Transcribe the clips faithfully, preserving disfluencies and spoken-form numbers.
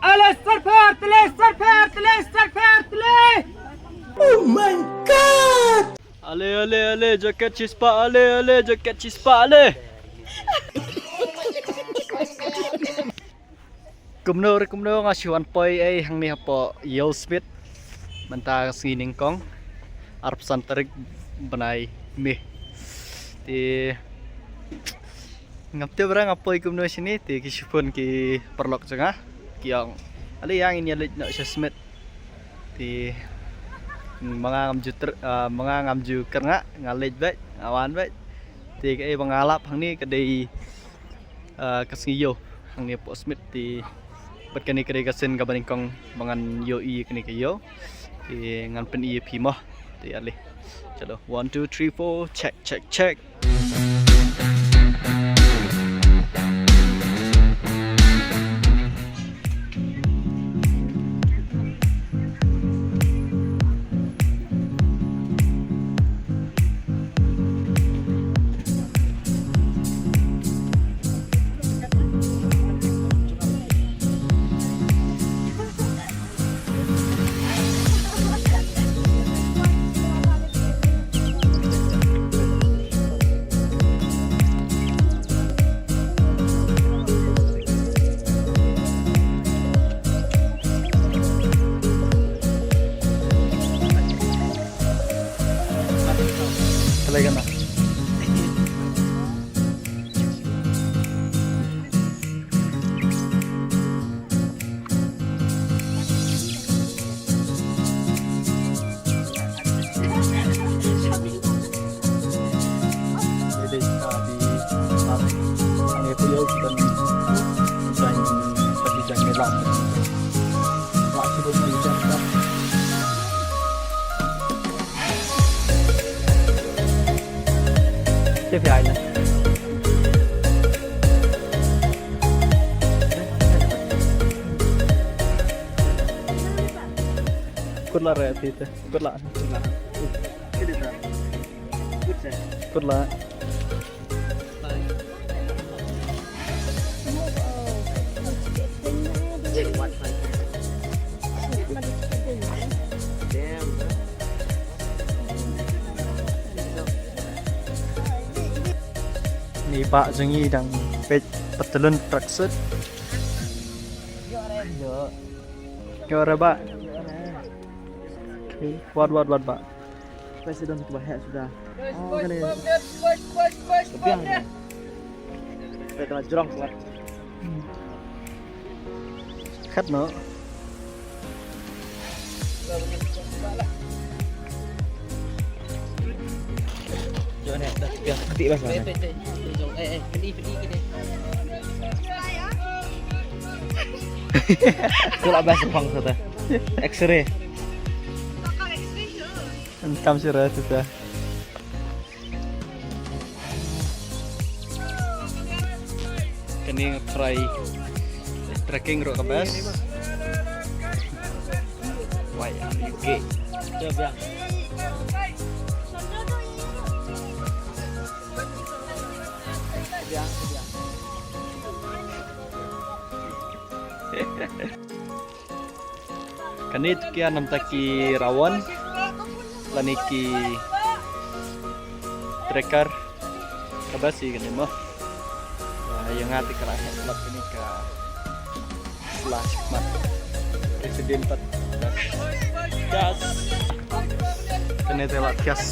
Ale, star pher, tele, star pher, tele, star pher, tele. Oh my God! Ale, ale, ale, jaket chispa, ale, ale, jaket chispa, ale. Kumno re kumno, nga shu wan poi ei hangne hapoh Ïew Smit. Mynta ka sngi nyngkong, arphew san tarik bnai May. Te ngam tip re nga poi kumno shane, te ki shu phone ki paralok jong nga, ki ong, ale ïa ngin ïa leit noh sha Smit. Te ma nga ngam ju tr-, ah, ma nga ngam ju kyrngah, nga leit beit, nga wan beit. Te kaei ba nga lap hangne ka dei, ah, ka sngi ïew hangne hapoh Smit, te bad kane ka dei ka sien kaba nyngkong ba ngan ïohi ïa kane ka ïew. Te ngan pyni ïa phi mo. Te ale. Chalo, one, two, three, four, check, check, check. Good luck, right, Peter. Good luck. Good luck. Good luck. Ni ba jong ngi dang peit patlun tracksuit. Ïoh re ba. Okay. Wat, wat, wat ba. President tu ba heh suda. Oh, kane. Kebiang ni. Kita kena jerong kuat. Khat no. Jom ni, dah kebiang. Nanti bas lah. Eh, eh, pedi, pedi, pedi. Sulak bas sepang sata. X-ray. Kam sira tu ta. Kane nga try trekking ruh ka best. Wai, am U K. Jom biang. Biang, biang. Kane to ki ïa namta ki rawon lane ki trekker. Ka best hi kane mo. Ïa nga te ka la heh palat kane ka splash mat. President pat. Yes. Kane te la kias.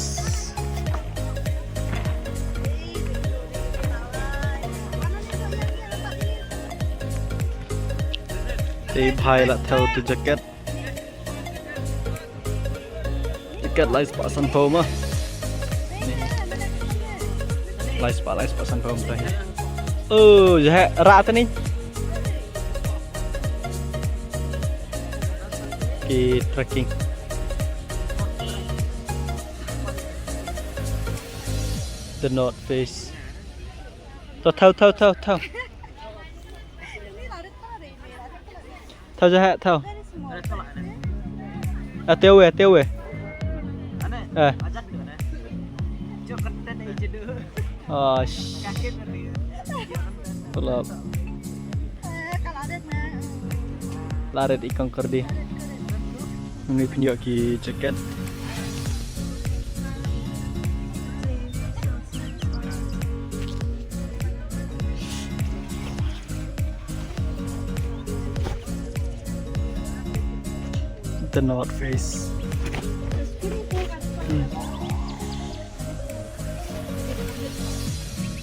Te bhai la thew tu jacket. Jacket lai spah sanphew ma. Lai spah, lai spah sanphew ma ta hi. Oh, jahe ra ta ni. Ki trekking. The North Face. To thew, thew, thew, thew. Thew jahe, thew. Ate we, ate we. Eh. Oh, sh-. Pull up. Eh, kalau ada na. Laret i kong kyrdi. Ngi pynïoh ki jacket. The North Face. Hmm.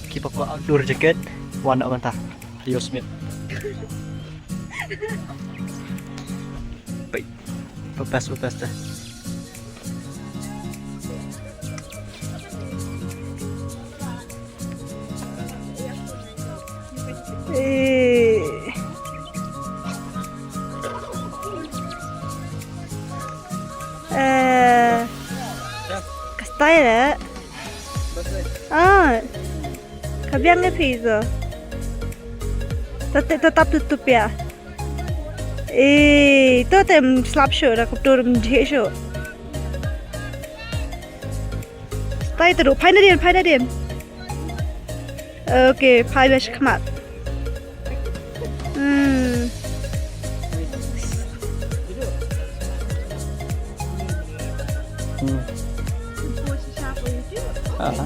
Kiba kwah outdoor jacket, wan na mynta. Ayo Smith. Peit. Best, best dah. Eh. Eh. Ka style eh. Ah. Ka biang ïa phi zo. Tetap, tetap tutup ïa. Eh, to te slap shuh da, ka ptur mjih shuh. Stai te ruh, phai nadien, phai nadien. Okay, phai ba shakhmat. Hmm. Hmm. Aha.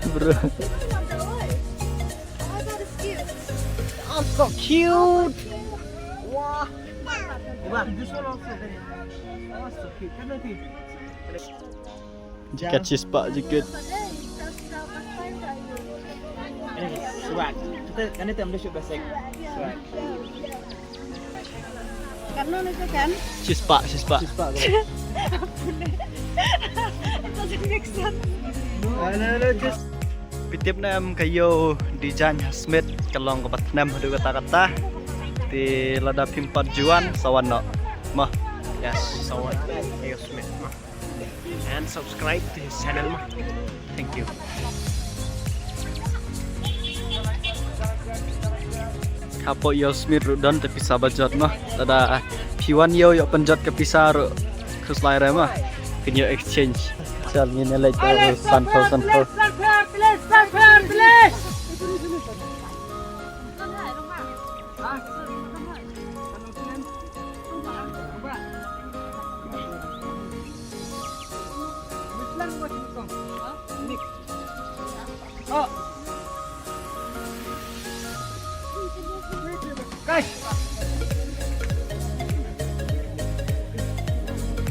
Bro. Oh, so cute. Wah. Wah, this one also very nice. Oh, so cute. Can I take? Jacket shispah jacket. Eh, swag. Kita kan itu ambil shoot basic. Swag. Kan no itu kan? Shispah, shispah. Shispah. It doesn't make sense. No, no, no, just Phi tip ne em ka ïew design ha Smit ka long kaba tnem haduh katta katta. Te lada phim pat ju wan sa wan noh. Mo. Yes, sa wan ïew Smit mo. And subscribe to his channel mo. Thank you. Hapoh ïew Smit ruh don te pisa ba jot mo. Lada phi wan ïew ïoh pynjot ka pisa ruh khuslai re mo. Phin ïoh exchange. Chal ngin ïa leit ka ruh san phew san phew.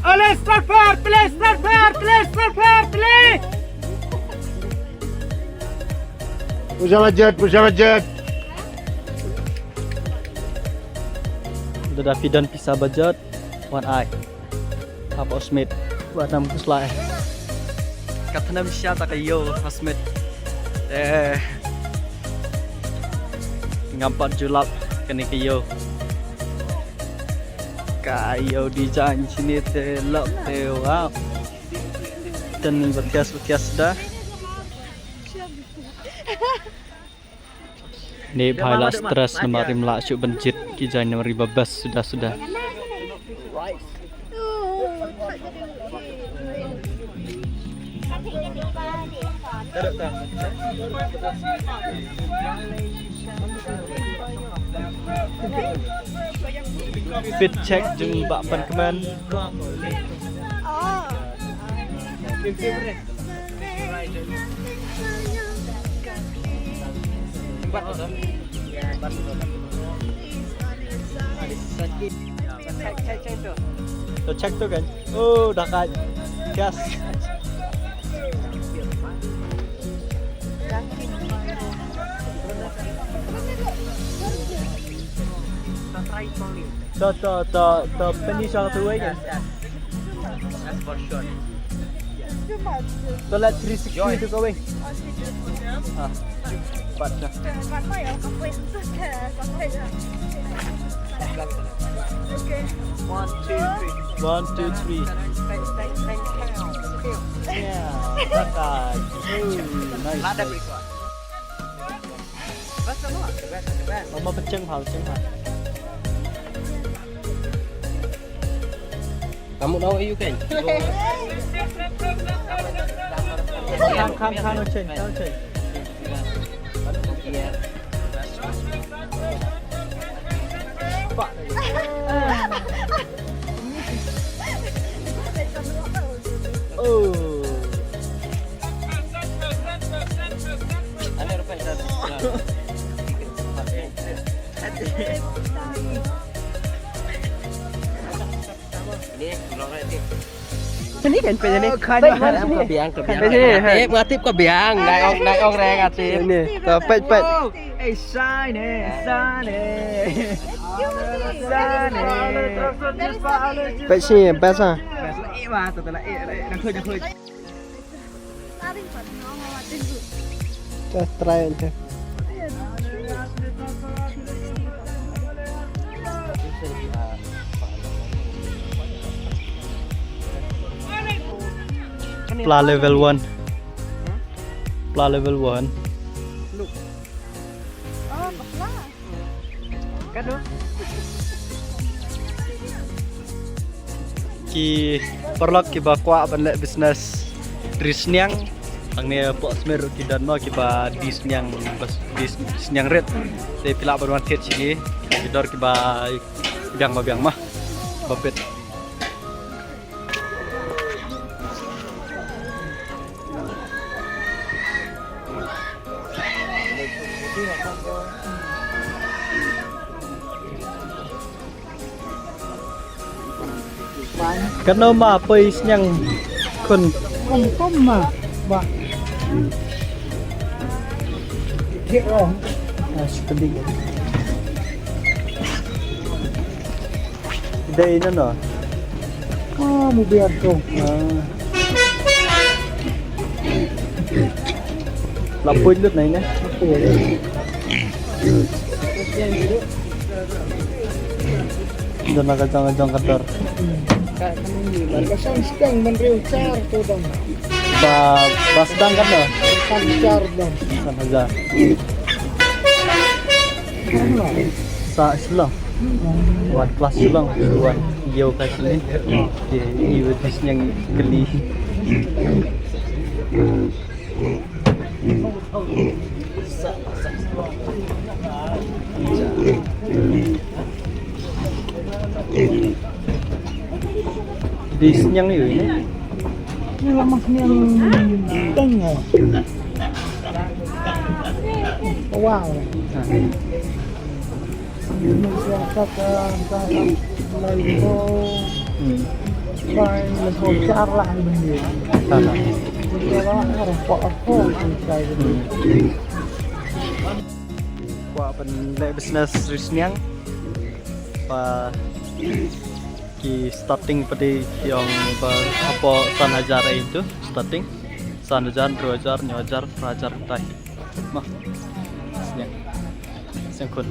Allez, start fire, please, start fire, please, start fire, please. Push a budget, push a budget. Lada phi don pisa ba jot, wan ai. Hapoh Smit, wat nam khuslai. Ka tnem sha ta ka ïew ha Smit. Eh. Ngam pat ju lap kane ka ïew. Ka ïew design shane te lap te wow. Tang ba thias ba thias da. Ni phai la stress namar im lah shuh ban jied ki jaiñ namar iba best suda suda. Fit check jong Bah Pynkmen. To check to kan. Oh, dah kat. Gas. To, to, to, to finish all the way kan. That's for sure. Too much. So let's three sixty to go away. Ah, but, uh, okay. One, two, three. One, two, three. Bang, bang, bang, bang. Yeah, that guy. Ooh, nice. Lada berikut. Bas, bas, bas, bas. Mama peceng hal, peceng hal. Kamu tahu ayu kan? Khang, khang, khang, no change, no change. Iya. Oh. Ini, ini kan pwede ni. Ka biang, ka biang. Pwede ni, ha. Eh, ngatip ka biang. Nai ong, nai ong reng atip. Ini, ka pwede, pwede. Eh, shine, eh, shine, eh. Shine, eh. Pwede siya, pwede siya. Eh, wah, tu, tu lah, eh, eh, dah khuid, dah khuid. Just try it. Pla level one. Pla level one. Ki paralok kiba kwah ban leh business ri sniang. Hangne hapoh Smit ruh ki don mo kiba die sniang, bas-, die sniang rit. Te phi lah ban wan thied sha ki, ki dor kiba biang ba biang mo. Ba bit. Katno ma poi sniang khun? Kom kom ma ba. Thik ro. Ah, sekali. Dei na no. Ah, mu biar tu. Ah. La poi lut nai ne. Don la ka jong ka jong ka dor. Ka san sdang ban riu char tu dong. Ba, ba sdang katno? San char dong. San hajar. Sa shillong. One plus shillong. One yo ka shillong. Ye, iwa dis nyang keli. Dis nyang yo ini. Ini lama sniang tengah. Wow. Ini siapa ke antara mulai itu. Hmm. Mulai itu cara ini. Salah. Cara orang kok aku. Hmm. Kwah ban leh business ri sniang. Ba ki starting pat ki ong ba hapoh san hajar ei tu starting. San hajar, hynriew hajar, hynñiew hajar, phra hajar kumtai. Mo. Sniang. Sniang khun.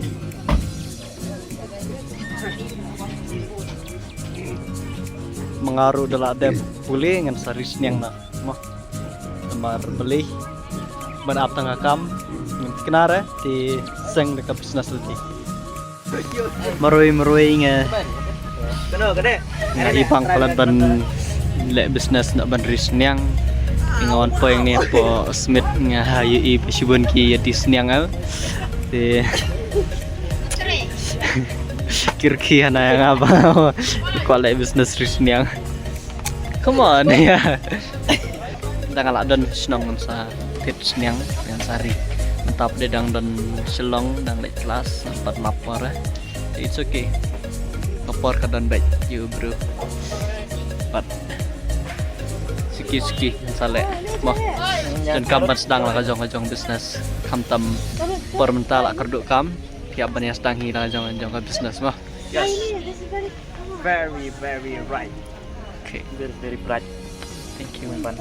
Ma nga ruh da lah dep pule ngan sa ri sniang noh. Mo. Namar balei ban ap tang ka kam, ngan thikna re te seng da ka business lynti. Marwei marwei nga, nga i bang palat ban leh business na ban ri sniang. Nga wan poi nga ni hapoh Smit nga ha ïohi ba shibun ki ïa die sniang. Te ki rkhie hana ïa nga ba kwah leh business ri sniang. Come on, ïa. Dang lah don shnong ngam sa thied sniang, ngam sa ri. Mynta pat dang don Shillong, dang leit klas, pat map por eh. It's okay. Ka por ka don beit, you bro. Pat suki suki ngam sa leh. Mo. Donkam ban sdang la ka jong ka jong business. Khamtam por mynta la kyrduh kam. Ki hap ban ïa sdang hi la ka jong ka jong ka business mo. Yes. Very, very right. Okay. Very, very bright. Thank you, Pan.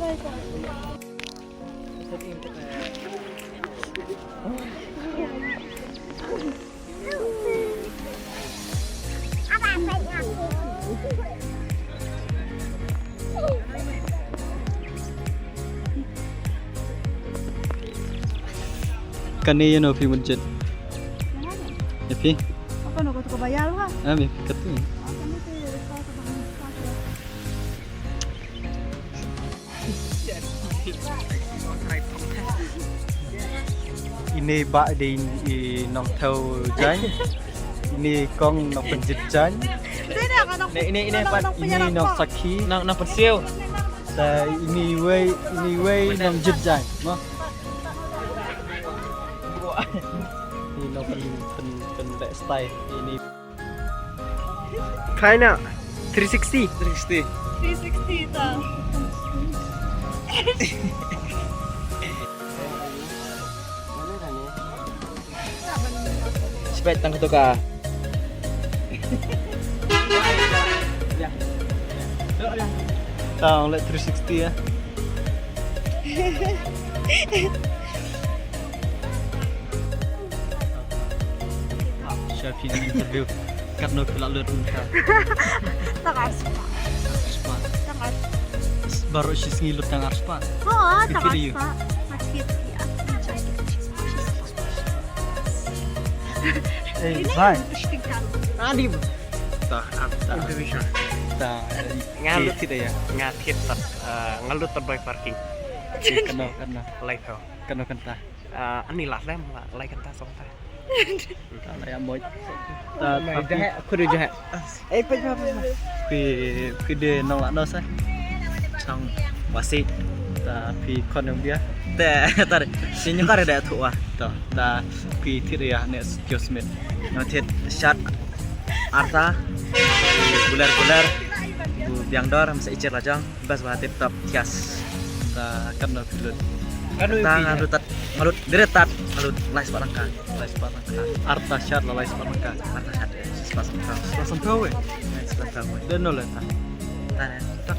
Kane ïano phi mut jet? Ïa phi? Apa no ko to bayar ha? Ah, me phi katu. Ine ba dei i nongthaw jaiñ. Ini kong nongpynjit jaiñ. Ini, ini, ini pat, ini nongsakhi. Nong, nongpynsiew. Te ini wei, ini wei nongjit jaiñ. Mo. Ini nongpyn, pyn, pynleh style. Ini. Kinda three sixty. Three sixty. Three sixty ta. Spek tang katuka. Tang leh three sixty ya. Sha phi interview. Katno phi la lut mynta? Tang arspah. Arspah. Tang arspah. Baroh shi sngi lut tang arspah. Oh, tang arspah. Masih ya. Eh, Zai. Interesting kan. Tadi, bro. Tah, ah, tah. Interview. Tah, nga lut kita ya. Nga thied tat, eh, nga lut tat bai parking. Eh, kano, kano. Lai thaw. Kano kanta. Eh, ani lah lem, lah, lai kanta song ta. Tah, lai amoi. Tah, mai tapi jahe, aku dah jahe. Eh, pe, pe, pe, pe. Phi, phi dei nong la no sa. Chang wasi. Tah, phi kon nong bia. Te, tar, sini kare da tu wa. Tah, tah, phi thied ya ne Joe Smith. Nong thied shot. Arta, buler buler, bu biang dor, masa ichir lajong, bas ba tip top, yes. Ta katno phi lut. Katno phi lut? Ta nga lut tat, nga lut, dire tat, nga lut, lai spah tyngka, lai spah tyngka. Arta shot la lai spah tyngka. Arta shot, eh, spah tyngka. Spah tyngka wei? Eh, spah tyngka wei. Dei no le ta? Ta ne. Ta,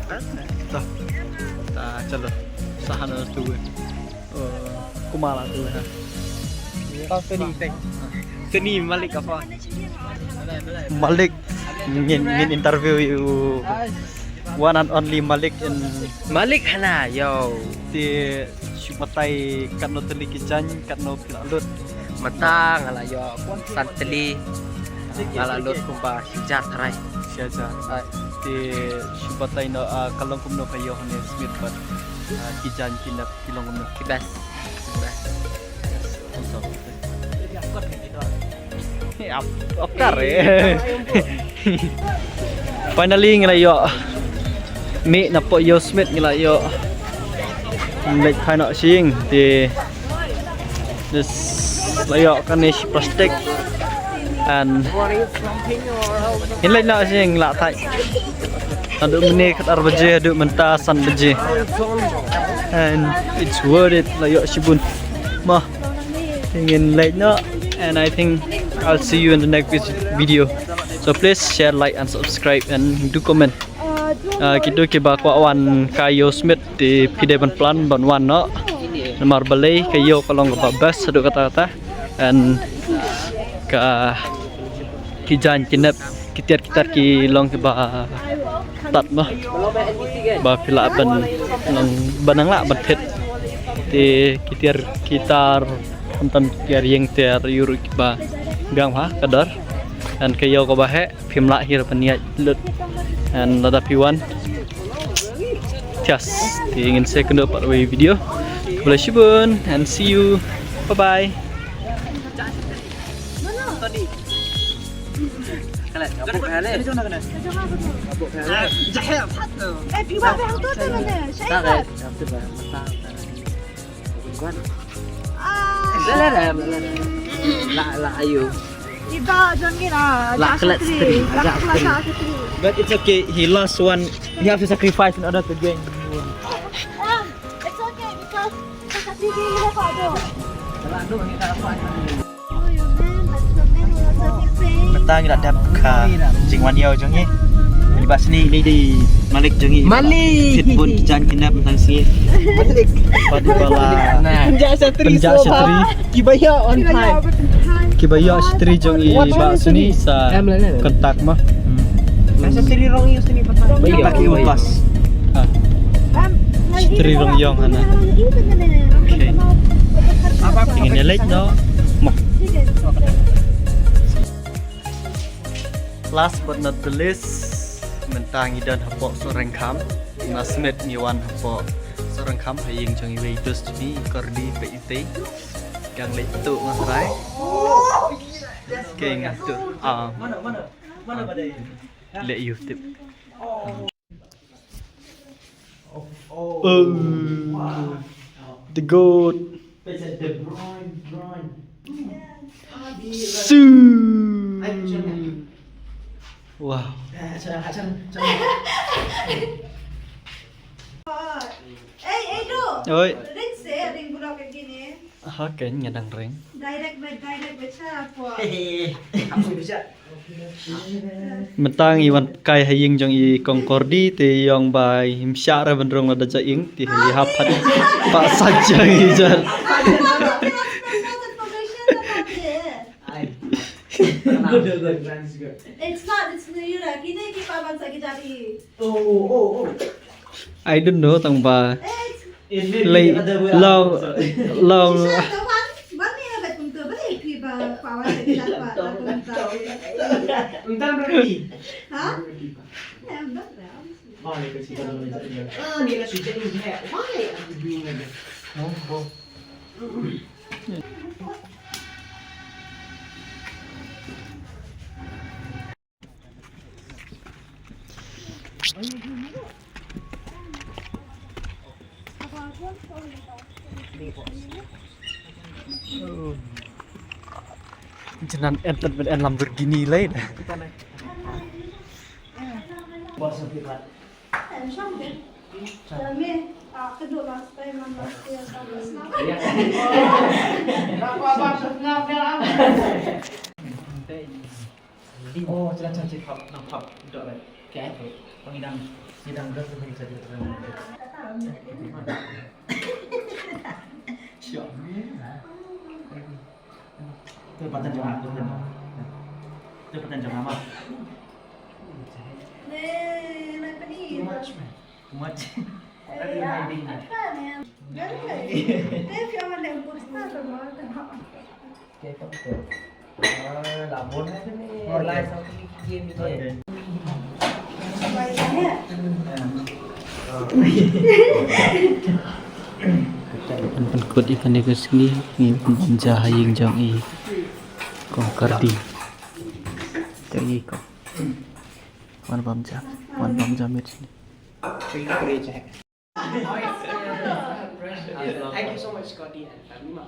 ta. Ta, chalo. Sahan tu wei. Oh, kumala tu ha. Tang Sony teng. Sony Malik apa? Malik ngin, ngin interview you one and only Malik in Malik hana yo. Te shu batai katno tylli ki jaiñ, katno phi la lut. Mynta nga la ïoh san tylli. Nga la lut kumba shi hajar tharai. Shi hajar. Ai. Te shu batai noh, ah, ka long kumno ka ïoh ne Smith bad, ah, ki jaiñ ki nep ki long kumno. Ki best. Ki best. Of, of course, eh. Finally ngi la ïoh. Mih na pok Joe Smith ngi la ïoh. Leit phai noh sha ïing te. This la ïoh kane shi plastik. And ngin leit noh sha ïing la thait. Haduh mynne khatar baje, haduh mynta san baje. And it's worth it, la ïoh shibun. Mo. Ngin leit noh, and I think I'll see you in the next vis-, video. So please share, like and subscribe and do comment. Ah, kito kiba kwah wan ka Joe Smith te phi dei ban plan ban wan noh. Namar balei ka ïew ka long kaba best haduh katta katta. And ka ki jaiñ ki nep ki tiar ki tar ki long kiba tad mo. Ba phi lah ban long ba nang lah ban thied. Te ki tiar ki tar, khamtam ki tiar ïing tiar ïuh ruh kiba biang bha ka dor. And ka ïew kaba heh phim lah hi ban ïaid lut. And lada phi wan, just te ngin sa ïakynduh pat ha kawei video. Khublei shibun and see you. Bye bye. Eh, phi ba bang tu tu mana? Syed. Lah, lah, lah, ayo. Iba jong ngi lah, lah, Jack Shatri. Lah, Jack Shatri. But it's okay, he lost one. He has to sacrifice in order to gain one. Um, it's okay because Mynta ngi la dep ka jingwan ïew jong ngi. Ngi ba sini ni di Malik jong ngi. Malik. Kit bun jan kinap tang si. Malik. Padu bala. Nah. Penja satri. Penja satri. Kiba ïa on time. Kiba ïa satri jong ngi ba sini sa kontak mah. Satri rong ïa sini. Ba ïa. Satri rong ïong hana. Okay. Ngin ïa leit noh. Mo. Last but not the least, mynta ngi don hapoh Sohryngkham. Na Smit ngi wan hapoh Sohryngkham ha ïing jong iwei i dost jong ngi, Kordi Peit Itei. Kang leit tu nga Srai. Keng atur. Ah. Mana, mana? Mana badai? Let you tip. Oh. Oh. The goat. Su. Wow. Ei, ei, du. Oi. Ring se, ring bulok ke gini. Ha, ken nga dang ring. Direct bet, direct bet, siapa? Hehehe. Apa bisa? Mynta ngi wan kai ha ïing jong i Kong Kordi te ïong ba im shah re ban rung lada ja ing te hi hap pat pa sa jong i jan. Ai. Good, good, good. It's not, it's not you, like, ini kita ban sa kita di. Oh, oh, oh, oh. I don't know tang ba. It's Like, long, long. Entah berarti. Ha? Ya, entah berarti. Oh, ni kasi ka. Ah, ni kasi ka. Why are you doing like that? Oh, oh. Jinan entertainment en Lamborghini lei da. Oh, sila chan chan pap, nang pap dok lai. Ke? Pang idang, idang dok tu ni chan chan. Sure. Tu patan jong aku tu. Tu patan jong ama. Too much, man. Too much. What are you hiding? Ngan pynkut ïa kane ka sngi, ngi pynbam ja ha ïing jong i Kong Kardi. Te i kong. Wan bam ja, wan bam ja miet sngi. Thank you so much, Scotty and family.